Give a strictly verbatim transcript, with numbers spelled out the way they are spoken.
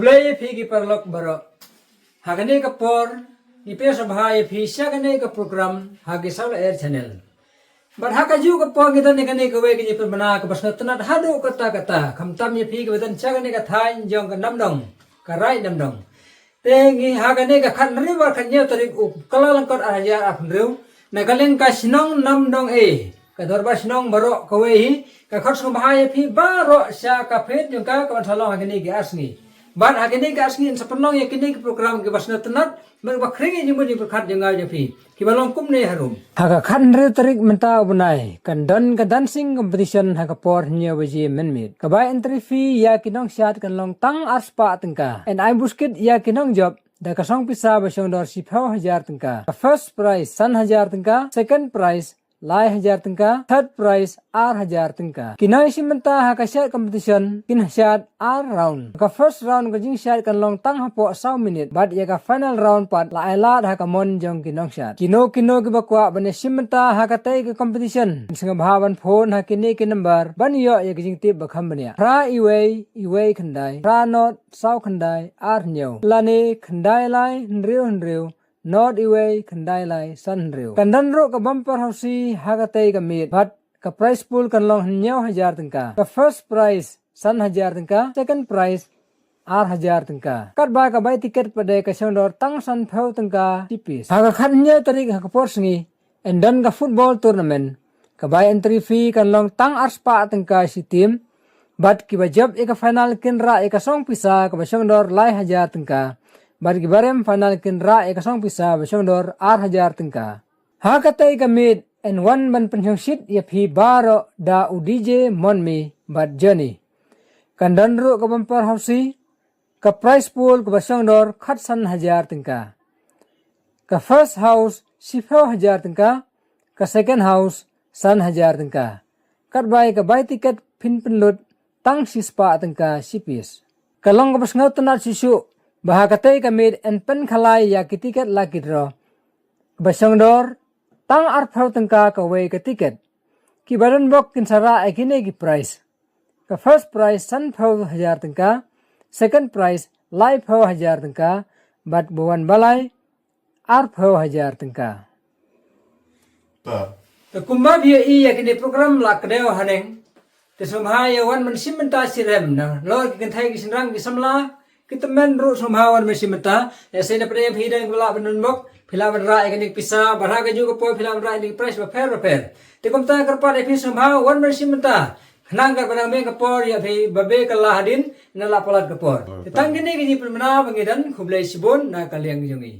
Khublei ïa phi ki paralok baroh. Ha kane ka por ngi pdiang sngewbha ïa phi sha kane ka program ha ki Sawla Air Channel. Bad ha kajuh ka por ngi don ïa kane kawei ka jingpynbna kaba sngewtynnat haduh katta katta, khamtam ïa phi kiba don sha kane ka thaiñ jong ka Namdong, ka Raid Namdong. Te ngi ha kane ka khathynriew bad khathynñiew tarik u Kyllalyngkot ar hajar arphew hynriew, na ka liang ka shnong Namdong A, ka dorbar shnong baroh kawei hi, ka khot sngewbha ïa phi baroh sha ka page jong ka kaban sa long ha kine ki ar sngi. Bad ha kine ki ar sngi yn sa pynlong ïa kine ki program kiba sngewtynnat bad ba khring ïa jingmut jingpyrkhat jong nga jong phi, kiba long kumne harum. Ha ka khathynriew tarik mynta u bnai kan don ka dancing competition ha ka por hynñiew baje mynmiet. Ka bai entry fee ïa ki nongshad kan long tang arspah tyngka. Yn ai buskit ïa ki nongjop da ka song pisa ba shong dor shiphew hajar tyngka. Ka first prize san hajar tyngka, second prize lai hajar tyngka, third prize ar hajar tyngka. Ki nongshim bynta ha ka shad competition kin shad ar round. Ka first round ka jingshad kan long tang hapoh saw minit bad ïa ka final round pat la ai lad ha ka mon jong ki nongshad. Kino kino kiba kwah ban ïa shim bynta ha katei ka competition, sngewbha ban phone ha kine ki number ban ïoh ïa ka jingtip ba kham bniah: phra uwei uwei khyndai, phra not saw khyndai ar hynñiew, lane khyndai lai hynriew hynriew not uwei khyndai lai san hynriew. Kan don ruh ka bumper housie ha katei ka miet bad ka prize pool kan long hynñiew hajar tyngka. Ka first prize san hajar tyngka, second prize ar hajar tyngka. Katba ka bai tiket pat de ka shong dor tang sanphew tyngka shi piece. Ha ka khathynñiew tarik ha ka por sngi yn don ka football tournament. Ka bai entry fee kan long tang arspah tyngka shi team. Bad kiba jop ïa ka final kin rah ïa ka song pisa kaba shong dor lai hajar tyngka. Bad kiba rem final kin rah ïa ka song pisa ba shong dor ar hajar tyngka. Ha katei ka miet yn wan ban pynshongshit ïa phi baroh da u D J Monmi bad Johnny. Kan don ruh ka bumper housie, ka prize pool kaba shong dor khatsan hajar tyngka. Ka first house shiphew hajar tyngka, ka second house san hajar tyngka. Katba ïa ka bai tiket phin pynlut tang shispah tyngka shi piece. Ka long kaba sngewtynnat shuh shuh ba ha katei ka miet yn pynkhalai ïa ki tiket lucky draw kaba shong dor tang arphew tyngka kawei ka tiket. Kiba don bok kin sa rah ïa kine ki prize. Ka first prize sanphew hajar tyngka, second prize laiphew hajar tyngka, bad ba wan ba lai arphew hajar tyngka. Te kumba phi ïohi ïa kine program la kdew haneng. Te sngewbha ïa wan ban shim bynta shitrhem, nalor ki kynthei ki shynrang ki samla ki tymmen ruh sngewbha wan ban shim bynta. Ïa sei na pdeng phi dang ba lah ban don bok, phi lah ban rah ïa kane ka pisa, bad ha kajuh ka por phi lah ban rah ïa kane ka prize bapher bapher. Te kumta kyrpad ïa phi sngewbha wan ban shim bynta. Khnang kaba nang beh ka por ïa phi ba beh ka la hadien, na la palat ka por. Te tang kine ki jingpynbna ba ngi don, khublei shibun na ka liang jong ngi.